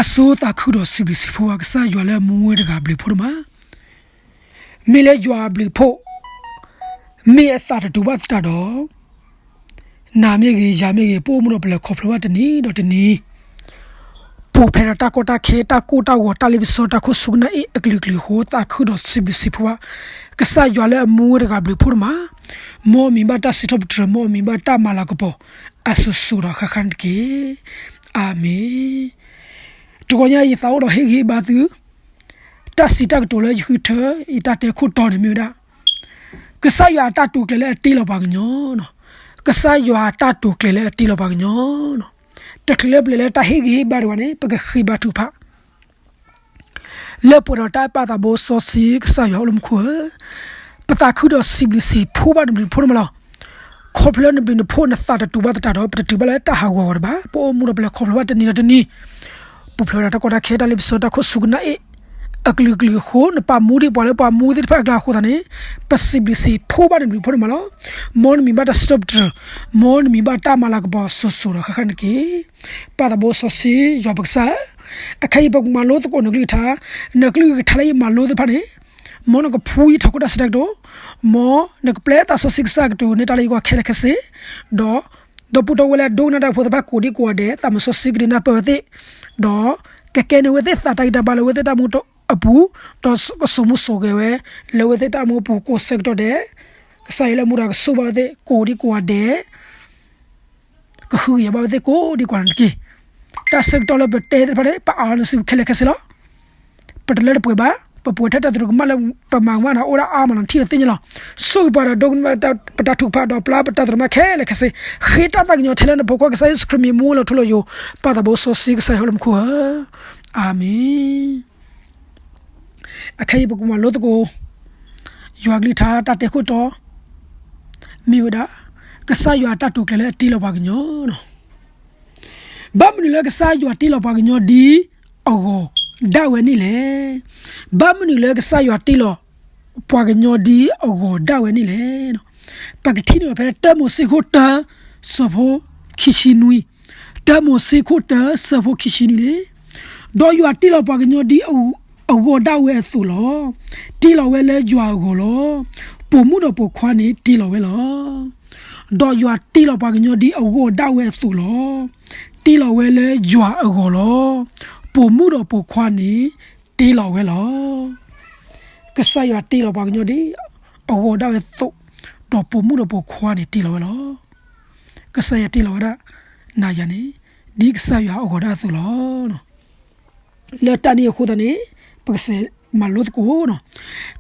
အဆိသးခုဒီးစံးဘျုးစံးဖှိၣ်ဘၣ်ကစၢ်ယွၤလၢအမူဝဲတဂၤဘျုးဖှိၣ်ဒိၣ်မး, မ့ၢ်လၢယွၤအဘျုးဖှိၣ်, မ့ၢ်အသးတတူာ်ဘၣ်သတးဒီး နၤမ့ၢ်ဂ့ၤ, ယၤမ့ၢ်ဂ့ၤ, ပအိၣ်မူဒီးပလဲၤခီဖျိဘၣ်တနံၤဒီးတနံၤ, ပူၤဖျဲးဒီးတၢ်ကီတၢ်ခဲ, တၢ်ကိၢ်တၢ်ဂီၤ, တၢ်လ့ပစီ, တၢ်ခိၣ်ဆူကနၣ်အ့ၣ်အကလုာ်ကလုာ်အဃိ, သးခုဒီးစံးဘျုးစံးဖှိၣ်ဘၣ်ကစၢ်ယွၤလၢအမူဝဲတဂၤဘျုးဖှိၣ်ဒိၣ်မး, မ်အမံၤဘၣ်တၢ်စံးထီၣ်ပတြၢၤ, မ်အမံၤဘၣ်တၢ်မၤလၤကပီၤ, အစိၤစိၤဒီးဃၣ်ဃၣ်န့ၣ်တက့ၢ်. အၤမ့ၣ်. တဂီၤညါအံၤ ယသးအိၣ်ဒီးဟ့ၣ်ဂံၢ်ဟ့ၣ်ဘါသု တၢ်စံးတၢ်ကတိၤလၢယဃုထၢ ယတၢ်တဲခိၣ်တီန့ၣ်မ့ၢ်ဝဲဒၣ် ကစၢ်ယွၤအတၢ်တိာ်ကျဲၤလၢအတ့လီၤပှၤကညီ, ကစၢ်ယွၤအတၢ်တိာ်ကျဲၤလၢအတ့လီၤပှၤကညီ, တချုးလၢပလဲၤလၢတၢ်ဟ့ၣ်ဂံၢ်ဟ့ၣ်ဘါတဝၤန့ၣ် ပကဃ့ဘါထုကဖၣ် လၢပှဲၤဒီးတၢ်အဲၣ်ပၢ်သးဘိစီဆှံ ကစၢ်ယွၤအိၣ်လၢမူခိၣ်ဧၢ, ပသးခုဒီးစံးဘျုးစံးဖှိၣ်ဘၣ်နဘျုးနဖှိၣ်န့ၣ်မးလီၤ. ခီဖျိလၢနဘျုးနဖှိၣ်နသးတတူာ်ဘၣ်သတးဒီး ပတတုၤဘၣ်လၢတၢ်ဟးဂီၤဂီၤတဘၣ်, ပအိၣ်မူဒီးပလဲၤခီဖျိဘၣ်တနံၤဒီးတနံၤ, ပူၤဖျဲးဝဲဒၣ်တၢ်ကီတၢ်ခဲ တၢ်လ့ပစီတၢ်ခိၣ်ဆူကနၣ်အ့ၣ် အကလုာ်ကလုာ်အဃိ, နပာ်မူဒံးပှၤလၢပှၤမူသ့ၣ်တဖၣ်အကျါအဃိသတးန့ၣ်, ပစံးဘျုးစံးဖှိၣ်ဘၣ်နဘျုးနဖှိၣ်န့ၣ်မးလီၤ. မ်နမံၤဘၣ်တၢ်စံးထီၣ်ပတြၢၤ, မ်နမံၤဘၣ်တၢ်မၤလၤကပီၤစိၤစိၤဒီးဃၣ်ဃၣ်န့ၣ်တက့ၢ်. ပၢ်သးဘိစီဆှံ ယွၤပကစၢ်, အခဲအံၤပကမၤလိသကိးနကလုၢ်ကထါ, နကလုၢ်ကထါလၢယမၤလိသ့ၣ်တဖၣ်န့ၣ်, မ်နကဖှူယထီၣ်ခိၣ်တၢ်စံးတၢ်ကတိၤ, မ်နကပျဲသးစီဆှံကစၢ်ကတိၤန့ၢ်တၢ်လၢယဂီၢ်ခဲလၢာ်ခဲဆ့, ဒီး ဒီပုၢ်ဝဲၢ်လၢအဒိကနၣ်တၢ်ဖိသ့ၣ်တဖၣ်ကိးဒံကိးဂၤဒဲး သးမၤစီဆှံကဒုးနၢ်ပၢၢ်ဝဲသ့ၣ်, ဒီးကကဲန့ၢ်ဝဲသ့ၣ်သးတၢ်ဂံၢ်တၢ်ဘါလၢဝဲသ့ၣ်တၢ်မူအပူၤ, ဒီးကစိာ်မူစိာ်ဂဲၤဝဲ လၢဝဲသ့ၣ်တၢ်မူအပူၤကိးဆၢကတီၢ်ဒဲး, ကစၢ်ယွၤလၢမူဒါကဆိၣ်ဘၣ်ဝဲသ့ၣ်ကိးဒံကိးဂၤဒဲး ကဟုကယာ်ဘၣ်ဝဲသ့ၣ်ကိးဒံကိးဂၤန့ၣ်တက့ၢ်. တၢ်ဆၢကတီၢ်လၢပတဲသ့ၣ်တဖၣ်န့ၣ် ပအးလီၤနစုခဲလၢာ်ခဲဆ့လီၤ. ပတလၢတပှဲၤဘၣ်, ပပှဲၤထဲတၢ်သရူးကမၣ်လၢပမၤကမၣ်နၤအိၣ်ဒၣ်အါမးလီၤ နထံၣ်အီၤသ့ၣ်ညါလီၤ. ဆိၣ်ဂ့ၤပှၤဒီးဒိကနၣ်ပတၢ်ထုကဖၣ်ဒီးပျၢ်ပတၢ်သရူးကမၣ်ခဲလၢာ်ခဲဆ့, ဃ့တၢ်သးကညီၤထဲလၢနဖိခွါကစၢ်ယ့ၣ်ၡူးခရံာ်မံၤမူလီၤထူလီၤယိာ်, ပၢ်သးဘိစီဆှံကစၢ်ယွၤလၢမူခိၣ်ဧၢ, အၤမ့ၣ်. အခဲအံၤပကမၤလိသကိး ယွၤကလုၢ်ကထါတၢ်တဲခိၣ်တီ မ့ၢ်ဝဲဒၣ် ကစၢ်ယွၤအတၢ်တိာ်ကျဲၤလၢအတ့လီၤပှၤကညီလီၤ. ဘၣ်မနုၤလၢကစၢ်ယွၤတ့လီၤပှၤကညီဒ်အဂီၢ်ဒၣ်ဝဲန့ၣ်လဲၣ်. ဘၣ်မနုၤလၢကစၢ်ယွၤတ့လီၤပှၤကညီဒ်အဂီၢ်ဒၣ်ဝဲန့ၣ်လဲၣ်. ပကထံၣ်န့ၢ်အီၤဖဲတၢမိၤၡ့ခိၣ်တၢ ဆၢဖိခံဆံနွံ, တၢမိၤၡ့ခိၣ်တၢ ဆၢဖိခံဆံနွံန့ၣ်, ဒီးယွၤတ့လီၤပှၤကညီဒ်အဂီၢ်ဒၣ်ဝဲအသိးလီၤ. တ့လီၤဝဲလၢယွၤအဂီၢ်လီၤ. ပိာ်မုၣ်ဒီးပိာ်ခွါန့ၣ်တ့လီၤဝဲလီၤ. ဒီးယွၤတ့လီၤပှၤကညီဒ်အဂီၢ်ဒၣ်ဝဲအသိးလီၤ. တ့လီၤဝဲလၢယွၤအဂီၢ်လီၤ. ပိာ်မုၣ်ဒီးပိာ်ခွါန့ၣ်တ့လီၤဝဲလီၤ. ကစၢ်ယွၤတ့လီၤပှၤကညီဒ်အဂီၢ်ဒၣ်ဝဲအသိး, ဒီးပိာ်မုၣ်ဒီးပိာ်ခွါန့ၣ်တ့လီၤဝဲလီၤ. ကစၢ်ယွၤတ့လီၤဝဲဒၣ် နၤယၤန့ၣ် ဒ်ကစၢ်ယွၤအဂီၢ်ဒၣ်အသိးလီၤ. လၢတၢ်န့ၣ်အဃိသတးန့ၣ် ပကစးမၤလိသကိး,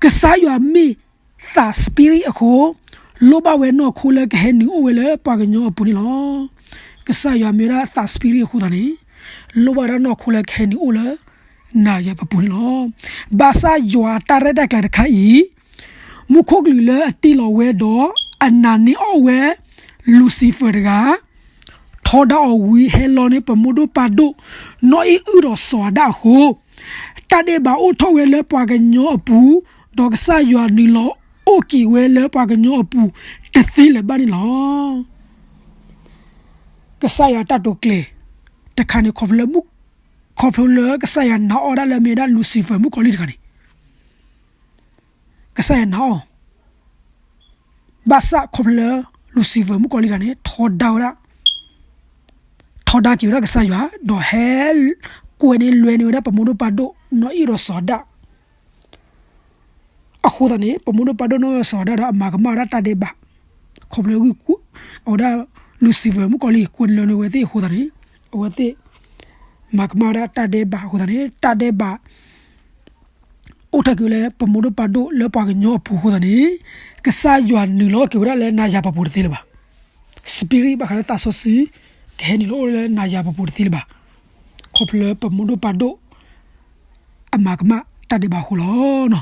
ကစၢ်ယွၤမ့ၢ်သး spirit အဃိ, လိၣ်ဘၣ်ဝဲနီၢ်ခိလၢကဟဲနုာ်အိၣ်ဝဲလၢပှၤကညီအပူၤန့ၣ်လီၤ. ကစၢ်ယွၤမ့ၢ်ဝဲဒၣ်သး spirit အဃိသတးန့ၣ် လိၣ်ဘၣ်ဝဲဒၣ်နီၢ်ခိလၢကဟဲနုာ်အိၣ်လၢ နၤယၤပပူၤန့ၣ်လီၤ. ဘၣ်ဆၣ်ယွၤအတၢ်ရဲၣ်တၢ်ကျဲၤတခါအံၤ, မူခိၣ်ကလူးလၢအတ့လီၤဝဲဒီး အနာ်န့ၢ်အီၣ်ဝဲ Lucifer တဂၤ ထီဒါအီၤဝံၤ ဟဲလီန့ၢ်ပမိၢ်ဒိၣ်ပၢ်ဒိၣ် နီၢ်အံၣ်အုၣ်ဒီးစီၤအၤဒၣ်အဃိ, တၢ်ဒဲးဘးအိၣ်ထီၣ်ဝဲလၢပှၤကညီအပူၤ, ဒီးကစၢ်ယွၤနုာ်လီၤအိၣ်က့ၤဝဲလၢပှၤကညီအပူၤတသ့လၢၤဘၣ်န့ၣ်လီၤ. ကစၢ်ယွၤတၢ်တိာ်ကျဲၤတခါန့ၣ် ခီဖျိလၢမူ, ခီဖျိလၢကစၢ်ယွၤနာ်အီၣ်ဒၣ်လၢအမ့ၢ်ဝဲဒၣ် Lucifer မုၣ်ကီၤလံၢ်တဂၤန့ၣ် ကစၢ်ယွၤနာ်အီၤ, ဘၣ်ဆၣ်ခီဖျိလၢ Lucifer မုၣ်ကီၤလံၢ်တဂၤန့ၣ် ထီဒါဝဲဒၣ်, ထီဒါက့ၤဝဲဒၣ်ကစၢ်ယွၤ, ဒီးဟဲကွဲန့ၢ်လွဲန့ၢ်ဝဲဒၣ်ပမိၢ်ဒိၣ်ပၢ်ဒိၣ် နီၢ်အံၣ်ဒီးစီၤအၤဒၣ် အဃိသတးန့ၣ် ပမိၢ်ဒိၣ်ပၢ်ဒိၣ်နီၢ်အံၣ်ဒီးစီၤအၤဒၣ်ဒီး အမၤကမၣ်ဝဲဒၣ်တၢ်ဒဲးဘး, ခီဖျိလၢဂုၢ်, အဝဲဒၣ် Lucifer မုၣ်ကီၤလံၢ် ကွဲန့ၢ်လွဲန့ၢ်ဝဲသ့ၣ်အဃိသတးန့ၣ်, အဝဲသ့ၣ် မၤကမၣ်ဝဲဒၣ်တၢ်ဒဲးဘးအဃိသတးန့ၣ် တၢ်ဒဲးဘး အိၣ်ထီၣ်က့ၤဝဲလၢပမိၢ်ဒိၣ်ပၢ်ဒိၣ်လၢပှၤကညီအပူၤအဃိသတးန့ၣ်, ကစၢ်ယွၤနုာ်လီၤက့ၤဝဲဒၣ်လၢနၤယၤပပူၤတသ့လၢၤဘၣ်. Spirit ဘၣ်ဃးလၢသးစီဆှံ ကဟဲနုာ်လီၤအိၣ်လၢနၤယၤပပူၤတသ့လၢၤဘၣ်. ခီဖျိလၢပမိၢ်ဒိၣ်ပၢ်ဒိၣ် အမၤကမၣ်တၢ်ဒဲးဘးအဃိလီၤ.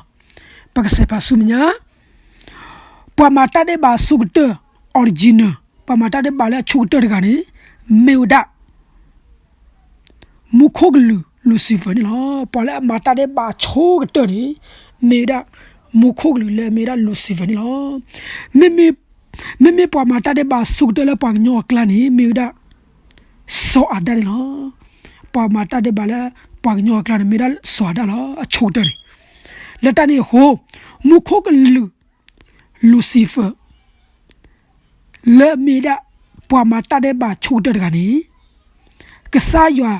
ပကစးဖးဆူမဲာ်ညါ, ပှၤမၤတၢ်ဒဲးဘးအဆိကတၢၢ် original, ပှၤမၤတၢ်ဒဲးဘးလၢအဆိကတၢၢ်တဂၤန့ၣ် မ့ၢ်ဝဲဒၣ် မူခိၣ်ကလူး Lucifer န့ၣ်လီၤ. ပှၤလၢအမၤတၢ်ဒဲးဘးအဆိကတၢၢ်န့ၣ် မ့ၢ်ဝဲဒၣ် မူခိၣ်ကလူးလၢအမ့ၢ်ဝဲဒၣ် Lucifer န့ၣ်လီၤ. မ့မ့ၢ်ပှၤမၤတၢ်ဒဲးဘးအဆိကတၢၢ်လၢပှၤကညီအကျါန့ၣ် မ့ၢ်ဝဲဒၣ် စီၤအၤဒၣ်န့ၣ်လီၤ. ပှၤမၤတၢ်ဒဲးဘးလၢ ပှၤကညီအကျါန့ၣ် မ့ၢ်ဒၣ်စီၤအၤဒၣ်လီၤ အဆိကတၢၢ်န့ၣ်. လၢတၢ်န့ၣ်အဃိ မူခိၣ်ကလူး Lucifer လၢအမ့ၢ်ဒၣ် ပှၤမၤတၢ်ဒဲးဘးဆိကတၢၢ်တဂၤန့ၣ် ကစၢ်ယွၤ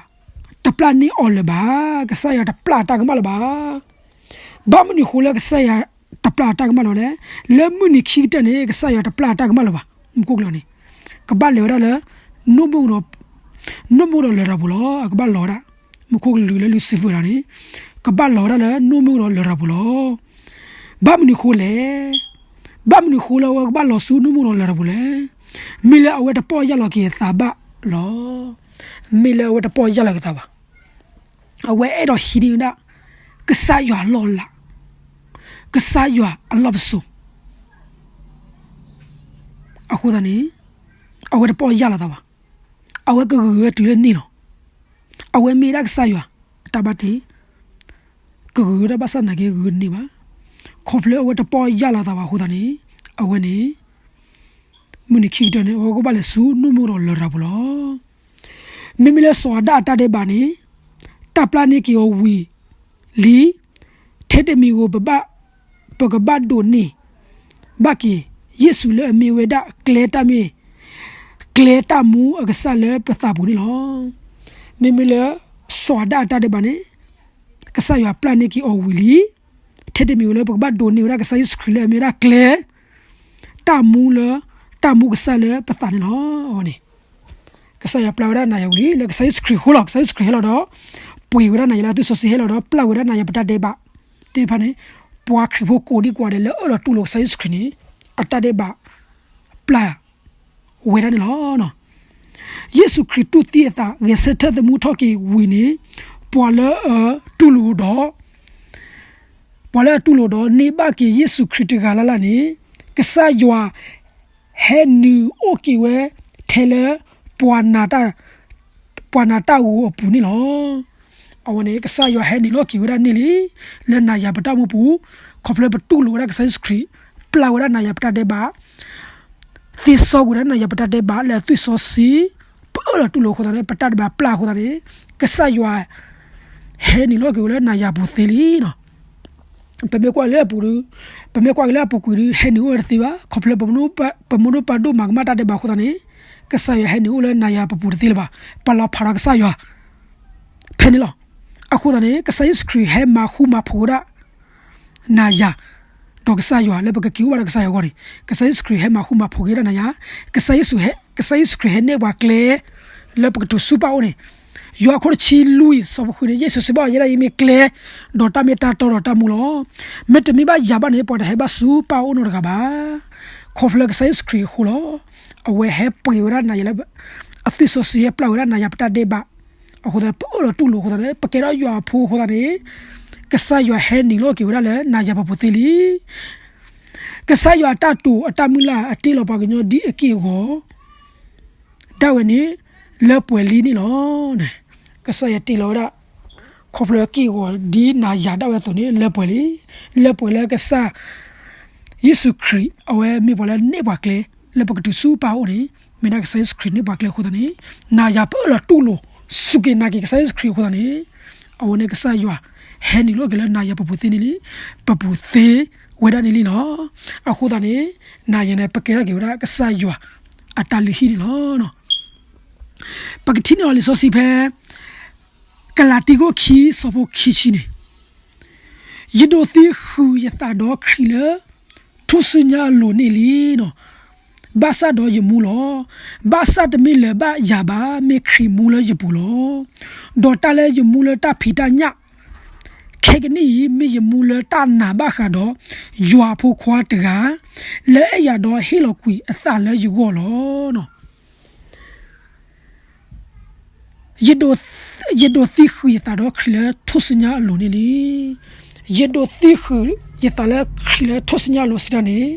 တပျၢ်န့ၢ်အီၤလၢၤဘၣ်. ကစၢ်ယွၤတပျၢ်အတၢ်ကမၣ်လၢၤဘၣ်. ဘၣ်မနုၤအဃိလၢကစၢ်ယွၤတပျၢ်အတၢ်ကမၣ်လၢၤလဲၣ်. လၢမုၢ်နံၤခံကတၢၢ်န့ၣ် ကစၢ်ယွၤတပျၢ်အတၢ်ကမၣ်လၢၤဘၣ်. မူခိၣ်ကလူးန့ၣ် ကဘၣ်လဲၤဝဲဒၣ်လၢ နိၣ်မုၣ်ဒီး နိၣ်မုၣ်ဒီးလရာ်ပူၤလီၤ. အကဘၣ်လီၤဝဲဒၣ် မူခိၣ်ကလူးလၢ Lucifer တဂၤန့ၣ် ကဘၣ်လီၤဝဲဒၣ်လၢ နိၣ်မုၣ်ဒီးလရာ်ပူၤလီၤ. ဘၣ်မနုၤအဃိလဲၣ်. ဘၣ်မနုၤအဃိလၢအဝဲကဘၣ်လီၤဆူနိၣ်မုၣ်ဒီးလရာ်ပူၤလဲၣ်. မ့ၢ်လၢအဝဲတပီၢ်ယၢ်လီၤက့ၤအသးဘၣ်လီၤ. မ့ၢ်လၢအဝဲတပီၢ်ယၢ်လီၤက့ၤသးဘၣ်. အဝဲအဲၣ်ဒိးဟံးန့ၢ်ဝဲဒၣ် ကစၢ်ယွၤအလီၢ်အလၤ, ကစၢ်ယွၤအလီၢ်ပစိာ် အဃိသတးန့ၣ် အဝဲတပီၢ်ယၢ်လီၤသးဘၣ်. အဝဲကဂုၤဝဲတုၤလၢန့ၢ်လီၤ. အဝဲမ့ၢ်ဒၣ်ကစၢ်ယွၤအတၢ်ဘၣ်တ့ ကဂုၤဝဲဒၣ်ဘၣ်ဆၣ်သနာ်က့ဂုၤန့ၢ်ဘၣ်. ခီဖျိအဝဲတပီၢ်ယၢ်လီၤသးဘၣ်အဃိသတးန့ၣ် အဝဲန့ၣ် မုၢ်နံၤခံကတၢၢ်န့ၣ် အဝဲကဘၣ်လဲၤဆူနိၣ်မုၣ်ဒီးလရာ်ပူၤလီၤ. မ့မ့ၢ်လၢစီၤအၤဒၣ်အတၢ်ဒဲးဘးန့ၣ် တၢ်ပျၢ်န့ၢ်က့ၤအီၤဝံၤလံ. ထဲတမံၤဧိၤ ပကဘၣ်ဒိးန့ၢ်ဘၣ်က့ၤ ယ့ၣ်ၡူးလၢအမ့ၢ်ဝဲဒၣ်ကျဲတၢ်မ့ၢ် ကျဲတၢ်မူအကစၢ်လၢပသးပူၤန့ၣ်လီၤ. မ့မ့ၢ်လၢ စီၤအၤဒၣ်အတၢ်ဒဲးဘးန့ၣ် ကစၢ်ယွၤပျၢ်န့ၢ်က့ၤအီၤဝံၤလံ. ထဲတမံၤဧိၤလၢပကဘၣ်ဒိးန့ၢ်ဝဲဒၣ်ကစၢ်ယ့ၣ်ၡူးခရံာ်လၢအမ့ၢ်ဝဲဒၣ်ကျဲ တၢ်မူလၢ တၢ်မူကစၢ်လၢပသးန့ၣ်လီၤ. အဝဲန့ၣ် ကစၢ်ယွၤပျၢ်ဝဲဒၣ်နၤယၤဝံၤလံ လၢကစၢ်ယ့ၣ်ၡူးခရံာ်အဃိလီၤ. ကစၢ်ယ့ၣ်ၡူးခရံာ်ဟဲလီၤဒီး ပှ့ၤဝဲဒၣ်နၤယၤလၢအသွံၣ်စီဆှံ ဟဲလီၤဒီးပျၢ်ဝဲဒၣ်နၤယၤပတၢ်ဒဲးဘးသ့ၣ်တဖၣ်န့ၣ် ပှၤခရံာ်ဖိကိးဒံကိးဂၤဒဲးလၢအၢၣ်လီၤတူၢ်လိာ်ကစၢ်ယ့ၣ်ၡူးခရံာ်န့ၣ် အတၢ်ဒဲးဘးပျၢ်ဝဲဒၣ်န့ၣ်လီၤ. ယ့ၣ်ၡူးခရံာ်တူၢ်သံအသး ဂဲၤဆၢထၢၣ်သမူထီၣ်က့ၤဝံၤန့ၣ် ပှၤလၢအတူၢ်လိာ်ဒီး ပှၤလၢအတူၢ်လိာ်ဒီးန့ၢ်ဘၣ်က့ၤယ့ၣ်ၡူးခရံာ်တဂၤလၢ်လၢ်န့ၣ် ကစၢ်ယွၤ ဟဲနုာ်အိၣ်က့ၤဝဲထဲလၢ ပှၤနာ်တၢ်ဂီၤအပူၤန့ၣ်လီၤ. အဝဲန့ၣ် ကစၢ်ယွၤဟဲနုာ်လီၤက့ၤဝဲဒၣ်န့ၣ်လံ လၢနၤယၤပတၢ်အိၣ်မူပူၤ ခီဖျိပတူၢ်လိာ်ဝဲဒၣ်ကစၢ်ယ့ၣ်ၡူးခရံာ် ပျၢ်ဝဲဒၣ်နၤယၤပတၢ်ဒဲးဘး သ့စီကွံာ်ဝဲဒၣ်နၤယၤပတၢ်ဒဲးဘးလၢအသွံၣ်စီဆှံ ပအၢၣ်လီၤတူၢ်လိာ်အဃိသတးန့ၣ် ပတၢ်ဒဲးဘးပျၢ်အဃိသတးန့ၣ် ကစၢ်ယွၤ ဟဲနုာ်လီၤက့ၤဝဲလၢနၤယၤပူၤသ့လံနီၤ. ပမ့ၢ်ကွၢ်လၢအပူၤဒီး ပမ့ၢ်ကွၢ်က့ၤလၢအပူၤကွံာ်ဒီး ဟဲနုာ်အိၣ်ဝဲတသ့ဘၣ်. ခီဖျိလၢ ပမိၢ်ဒိၣ်ပၢ်ဒိၣ်မၤကမၣ်တၢ်ဒဲးဘးအဃိသတးန့ၣ် ကစၢ်ယွၤဟဲနုာ်အိၣ်လၢနၤယၤပပူၤတသ့လၢၤဘၣ်. ပလီၤဖးဒီးကစၢ်ယွၤ ဖဲန့ၣ်လီၤ. အဃိသတးန့ၣ် ကစၢ်ယ့ၣ်ၡူးခရံာ်ဟဲမၤဃူမၤဖိးဝဲဒၣ် နၤယၤ ဒီးကစၢ်ယွၤလၢပကက့ၤအိၣ်ဘၣ်ဒီးကစၢ်ယွၤအဂီၢ်န့ၣ် ကစၢ်ယ့ၣ်ၡူးခရံာ်ဟဲမၤဃူမၤဖိးက့ၤဝဲဒၣ်နၤယၤ. ကစၢ်ယ့ၣ်ၡူး ကစၢ်ယ့ၣ်ၡူးခရံာ်ဟဲနဲၣ်ပှၤကျဲ လၢပကတုၤဆူပၢ်အအိၣ်န့ၣ် ယိၤဟၣ်ခိၣ်တဆံလွံၢ်အဆၢဖိဃုန့ၣ် ယ့ၣ်ၡူးစံးဘၣ်အီၤ ယဲဒၣ်အံၤမ့ၢ်ကျဲ ဒီးတၢ်မ့ၢ်တၢ်တီဒီးတၢ်မူလီၤ. မ့တမ့ၢ်ဘၣ်ယၤဘၣ်န့ၣ် ပှၤတဟဲဘၣ်ဆူပၢ်အအိၣ်နီတဂၤဘၣ်. ခီဖျိကစၢ်ယ့ၣ်ၡူးခရံာ်အဃိလီၤ. အဝဲဟဲပှ့ၤဝဲဒၣ်နၤယၤလၢ အသွံၣ်စီဆှံဟဲပျၢ်ဝဲဒၣ်နၤယၤပတၢ်ဒဲးဘး အဃိသတး ပအၢၣ်လီၤတူၢ်လိာ်အဃိသတးန့ၣ် ပကဲထီၣ်ယွၤအဖိအဃိသတးန့ၣ် ကစၢ်ယွၤဟဲနုာ်လီၤက့ၤဝဲဒၣ်လၢနၤယၤပပူၤသ့လံ. ကစၢ်ယွၤအတၢ်တိာ်အတၢ်မုၢ်လၢ်အတ့လီၤပှၤကညီဒ်အက့ၢ်အဂီၤ ဒၣ်ဝဲန့ၣ် လၢပှဲၤလံန့ၣ်လီၤ. ကစၢ်ယွၤတ့လီၤဝဲဒၣ် ခီဖျိအက့ၢ်အဂီၤဒ်နၤယၤဒၣ်ဝဲအသိးန့ၣ် လၢပှဲၤလံ. လၢပှဲၤလၢကစၢ် ယ့ၣ်ၡူးခရံာ် အဝဲမ့ၢ်ပှၤလၢနဲၣ်ပှၤကျဲ လၢပကတုၤဆူပၢ်အအိၣ်န့ၣ် မ့ၢ်ဒၣ်ကစၢ်ယ့ၣ်ၡူးခရံာ်နဲၣ်ပှၤကျဲအဃိသတးန့ၣ် နၤယၤပအၢၣ်လီၤတူၢ်လိာ် စူၢ်က့ၤနာ်က့ၤကစၢ်ယ့ၣ်ၡူးခရံာ်အဃိသတးန့ၣ် အဝဲန့ၣ်ကစၢ်ယွၤ ဟဲနုာ်လီၤက့ၤလၢနၤယၤပပူၤသ့န့ၣ်လံ, ပပူၤသ့ဝဲဒၣ်န့ၣ်လံလီၤ. အဃိသတးန့ၣ် နၤယၤန့ၣ် ပကဲထီၣ်က့ၤဝဲဒၣ်ကစၢ်ယွၤ အတၢ်လုၢ်ဟံၣ်န့ၣ်လီၤ. ပကထံၣ်န့ၢ်အီၤလံာ်စီဆှံဖဲ ကလၤတံခိၣ်ခံ ဆၢဖိခံဆံန့ၣ်, ယဒိးသံဃုာ်ယသးဒီးခရံာ်လၢ ထူၣ်စုညါအလိၤန့ၣ်လံ. ဘၣ်ဆၣ်ဒီးယမူလီၤ. ဘၣ်ဆၣ်တမ့ၢ်လၢၤဘၣ်ယၤဘၣ်, မ့ၢ်ခရံာ်မူလၢယပူၤလီၤ. ဒီးတၢ်လၢယမူလၢတၢ်ဖံးတၢ်ညၣ် ခဲကနံၣ်အံၤ မ့ၢ်ယမူလၢတၢ်နာ်ဘၣ်ဃးဒီး ယွၤအဖိခွါတဂၤ လၢအဲၣ်ယၤဒီးဟ့ၣ်လီၤကွံာ်အသးလၢယဂီၢ်လီၤ. ယဒိးသံဃုာ်ယသးဒီးခရံာ်လၢထူၣ်စုညါအလိၤန့ၣ်လံ. ယဒိးသံဃုာ်ယသးလၢခရံာ်လၢထူၣ်စုညါအလိၤစံးတၢ်န့ၣ်,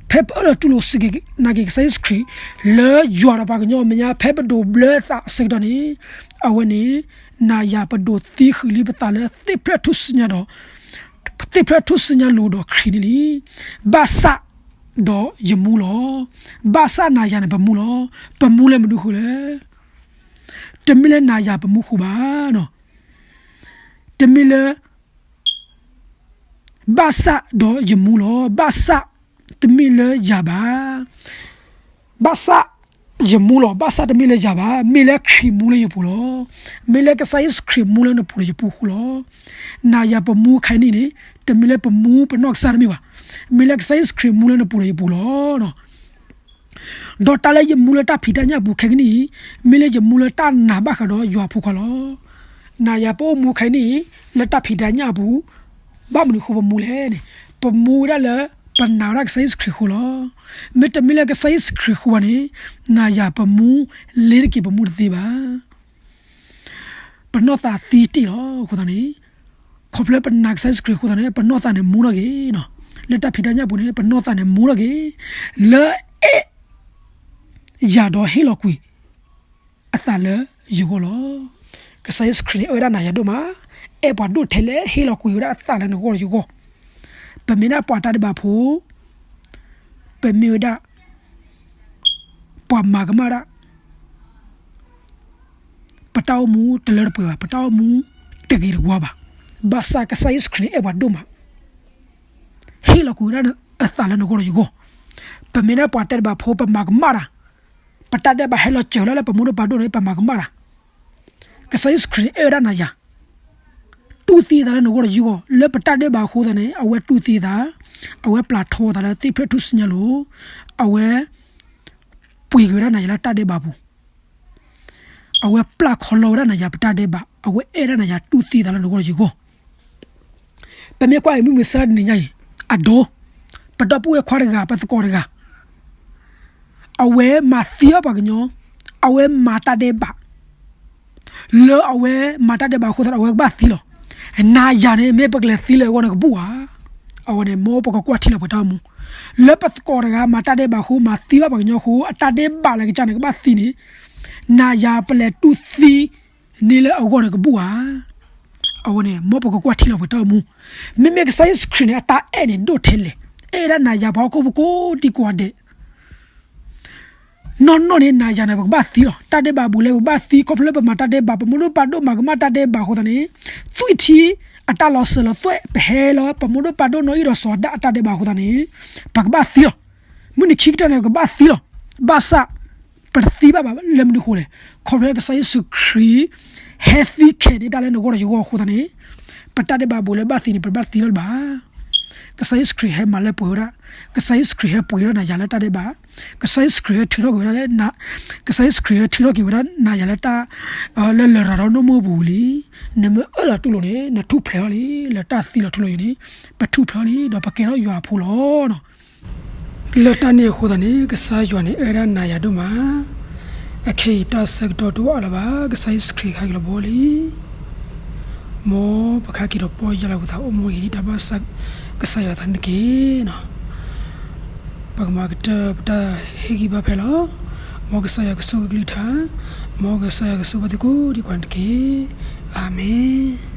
ဖဲပအၢၣ်လီၤတူၢ်လိာ်စူၢ်က့ၤနာ်က့ၤကစၢ်ယ့ၣ်ၡူးခရံာ် လၢယွၤဒီးပှၤကညီအမဲာ်ညါ ဖဲပဒိးဘျၢသးအဆၢကတီၢ်န့ၣ်, အဝဲန့ၣ် နၤယၤပဒိးသံဃုာ်လံပသးလၢသ့ၣ်ဖျၢၣ်ထူၣ်စုညါဒီး သ့ၣ်ဖျၢၣ်ထူၣ်စုညါလိၤဒီးခရံာ်န့ၣ်လံ. ဘၣ်ဆၣ်ဒီးယမူလီၤ. ဘၣ်ဆၣ်နၤယၤန့ၣ်ပမူလီၤ. ပမူလၢမနုၤဃိလဲၣ်. တမ့ၢ်လၢနၤယၤပမူဃိဘၣ်နီၤ. တမ့ၢ်လၢ ဘၣ်ဆၣ်ဒီးယမူလီၤ. ဘၣ်ဆၣ်တမ့ၢ်လၢယၤဘၣ်. ဘၣ်ဆၣ်ယမူလီၤ. ဘၣ်ဆၣ်တမ့ၢ်လၢယၤဘၣ်. မ့ၢ်လၢခရံာ်မူလၢယပူၤလီၤ. မ့ၢ်လၢကစၢ်ယ့ၣ်ၡူးခရံာ်မူလၢနပူၤဒီးယပူၤအဃိလီၤ. နၤယၤပမူခဲအံၤန့ၣ်န့ၣ် တမ့ၢ်လၢပမူပနီၢ်ကစၢ်တမ့ၢ်ဘၣ်. မ့ၢ်လၢကစၢ်ယ့ၣ်ၡူးခရံာ်မူလၢနပူၤဒီးယပူၤလီၤ. ဒီးတၢ်လၢယမူလၢတၢ်ဖံးတၢ်ညၣ်အပူၤခဲကနံၣ်အံၤ, မ့ၢ်လၢယမူလၢတၢ်နာ်ဘၣ်ဃးဒီးယွၤဖိခွါလီၤ. နၤယၤပအိၣ်မူခဲအံၤန့ၣ် လၢတၢ်ဖံးတၢ်ညၣ်အပူၤ, ဘၣ်မနုၤအဃိပမူလဲၣ်န့ၣ်, ပမူဝဲဒၣ်လၢ ပနာ်ဝဲဒၣ်ကစၢ်ယ့ၣ်ၡူးခရံာ်အဃိလီၤ. မ့တမ့ၢ်လၢကစၢ်ယ့ၣ်ၡူးခရံာ်အဃိဘၣ်န့ၣ်, နၤယၤပမူလ့ၤတက့ၤ ပမူတသ့ဘၣ်. ပနီၢ်သးသံတ့ၢ်လီၤ. အဃိသတးန့ၣ်, ခီဖျိပနာ်ကစၢ်ယ့ၣ်ၡူးခရံာ်အဃိသတးန့ၣ် ပနီၢ်သးန့ၣ်မူထီၣ်က့ၤ, လၢတၢ်ဖံးတၢ်ညၣ်အပူၤန့ၣ် ပနီၢ်သးန့ၣ်မူထီၣ်က့ၤ, လၢအဲၣ်ယၤဒီးဟ့ၣ်လီၤကွံာ်အသးလၢယဂီၢ်လီၤ. ကစၢ်ယ့ၣ်ၡူးခရံာ်န့ၣ် အဲၣ်ဝဲဒၣ်နၤယၤဒိၣ်မး, အဲၣ်ပှၤဒိၣ်ထဲလဲၣ်, ဟ့ၣ်လီၤကွံာ်ဝဲဒၣ်အသးလၢနဂီၢ်ဒီးယဂီၢ်. ပမ့ၢ်ဒၣ်ပှၤတၢ်ဒဲးဘးဖိ, ပမ့ၢ်ဝဲဒၣ် ပှၤမၤကမၣ်ဒၣ် ပတၢ်အိၣ်မူတလၢတပှဲၤဘၣ်, ပတၢ်အိၣ်မူတဂ့ၤတဝါဘၣ်. ဘၣ်ဆၣ်ကစၢ်ယ့ၣ်ၡူးခရံာ်န့ၣ် အဲၣ်ပှၤဒိၣ်မး, ဟ့ၣ်လီၤကွံာ်ဝဲဒၣ်အသးလၢနဂီၢ်ဒီးယဂီၢ်. ပမ့ၢ်ဒၣ်ပှၤတၢ်ဒဲးဘးဖိ ပမၤကမၣ်တၢ်, ပတၢ်ဒဲးဘးဟဲလီၤစၢၤလီၤလၢပမူဒိၣ်ပၢ်ဒိၣ်န့ၣ် ပမၤကမၣ်တၢ်. ကစၢ်ယ့ၣ်ၡူးခရံာ်န့ၣ် အဲၣ်ဝဲဒၣ်နၤယၤ, တူၢ်သံအသးလၢနဂီၢ်ဒီးယဂီၢ်, လၢပတၢ်ဒဲးဘးအဃိသတးန့ၣ် အဝဲတူၢ်သံအသး, အဝဲပျၢ်ထီအသးလၢသ့ၣ်ဖျၢၣ်ထူၣ်စုညါအလိၤ, အဝဲ ပှ့ၤက့ၤဝဲဒၣ်နၤယၤလၢတၢ်ဒဲးဘးအပူၤ, အဝဲပျၢ်ခီလီဝဲဒၣ်နၤယၤပတၢ်ဒဲးဘး, အဝဲအဲၣ်ဒၣ်နၤယၤတူၢ်သံအသးလၢနဂီၢ်ဒီးယဂီၢ်. ပမ့ၢ်ကွၢ်အံၤမုၢ်မဆါတနံၤညါအံၤ, အဒိ, ပဒီပုၢ်ဝဲၢ်ခွါတဂၤ ပသကိးတဂၤ အဝဲမၤသံအီၣ်ပှၤကညီ, အဝဲမၤတၢ်ဒဲးဘး, လၢအဝဲမၤတၢ်ဒဲးဘးအဃိသတး အဝဲကဘၣ်သံလီၤ. နၤယၤန့ၣ် မ့ၢ်ပကလဲၤသံလၢအဂီၢ်န့ၣ်ကဘူၣ်ဧါ. အဝဲန့ၣ် မ်ပကကွၢ်ထံလီၤပှဲၤတၢ်အိၣ်မူ, လၢပသကိးတဂၤမၤတၢ်ဒဲးဘးအဃိ မၤသံဘၣ်ပှၤကညီအဃိ အတၢ်ဒဲးဘးလၢကစၢ်န့ၣ် ကဘၣ်သံန့ၣ်, နၤယၤပလဲၤတူၢ်သံ န့ၢ်လၢအဂီၢ်န့ၣ်ကဘူၣ်ဧါ. အဝဲန့ၣ် မ်ပကကွၢ်ထံလီၤပှဲၤတၢ်အိၣ်မူ, မ့မ့ၢ်ကစၢ်ယ့ၣ်ၡူးခရံာ်န့ၣ် အတၢ်အဲၣ်န့ၣ်ဒိၣ်ထဲလဲၣ်, အဲၣ်ဒၣ်နၤယၤပှၤဟီၣ်ခိၣ်ဖိကိးဒံကိးဂၤဒဲး, နီၢ်နီၢ်န့ၣ် နၤယၤန့ၣ် ပကဘၣ်သံလီၤ. တၢ်ဒဲးဘးဘူးလဲ ပကဘၣ်သံ, ခီဖျိလၢပမၤတၢ်ဒဲးဘး, ပမူဒိၣ်ပၢ်ဒိၣ်မၤကမၣ်တၢ်ဒဲးဘးအဃိသတးန့ၣ်, သွံၣ်ထံအတၢ်လီၤစၢၤလီၤသွဲၣ် ပဟဲလီၤ, ပမူဒိၣ်ပၢ်ဒိၣ်နီၢ်အံၣ်ဒီးစီၤဒၣ်အတၢ်ဒဲးဘးအဃိသတးန့ၣ်, ပကဘၣ်သံလီၤ. မုၢ်နံၤခံကတၢၢ်န့ၣ် ပကဘၣ်သံလီၤ. ဘၣ်ဆၣ် ပတသံဘၣ်ဘၣ်လၢမနုၤအဃိလဲၣ်, ခီဖျိလၢကစၢ်ယ့ၣ်ၡူးခရံာ် ဟဲသံခဲန့ၣ် တၢ်လၢနဂီၢ်ဒီးယဂီၢ်အဃိသတးန့ၣ်, ပတၢ်ဒဲးဘးဘူးလၢဘၣ်သံန့ၣ် ပတဘၣ်သံလၢၤဘၣ်. ကစၢ်ယ့ၣ်ၡူးခရံာ်ဟဲမၤလၢပှဲၤဝဲဒၣ်, ကစၢ်ယ့ၣ်ၡူးခရံာ်ဟဲပှ့ၤထီၣ်နၤယၤလၢတၢ်ဒဲးဘး, ကစၢ်ယ့ၣ်ၡူးခရံာ်ဟဲထုးထီၣ်က့ၤဝဲဒၣ်လၢ, ကစၢ်ယ့ၣ်ၡူးခရံာ်ဟဲထုးထီၣ်က့ၤဝဲဒၣ်နၤယၤလၢတၢ်, လၢလရာ်ဒီးနီၢ်မုၢ်အပူၤလံ. နမ့ၢ်အၢၣ်လီၤတူၢ်လိာ်န့ၣ် နထူၣ်ဖျဲးထီၣ်လံ, လၢတၢ်သံလီၤထူလီၤယိာ်န့ၣ်, ပထူၣ်ဖျဲးထီၣ်လံ, ဒီးပကဲထီၣ်ယွၤအဖိလီၤ. လၢတၢ်န့ၣ်အဃိသတးန့ၣ် ကစၢ်ယွၤန့ၣ် အဲၣ်ဝဲဒၣ်နၤယၤဒိၣ်မး, အခဲအံၤတၢ်ဆၢကတီၢ်တအိၣ်အါလၢၤဘၣ်, ကစၢ်ယ့ၣ်ၡူးခရံာ်ဟဲက့ၤလီၤဘီလံ. မ်ပကဟဲက့ၤဒီးပီၢ်ယၢ်လီၤပသးအိၣ်မူအံၤ ဒ်တၢ်ဘၣ်ဆၣ်ကစၢ်ယွၤအသးန့ၣ်တက့ၢ်. ပကမၤကတၢၢ်ပတၢ်ဟ့ၣ်ဂံၢ်ဘါဖဲလီၤ. မ်ကစၢ်ယွၤကဆိၣ်ဂ့ၤကလုၢ်ကထါ, မ်ကစၢ်ယွၤကဆိၣ်ဂ့ၤပှၤသ့ၣ်ကိးဒံကိးဂၤန့ၣ်တက့ၢ်. အၤမ့ၣ်.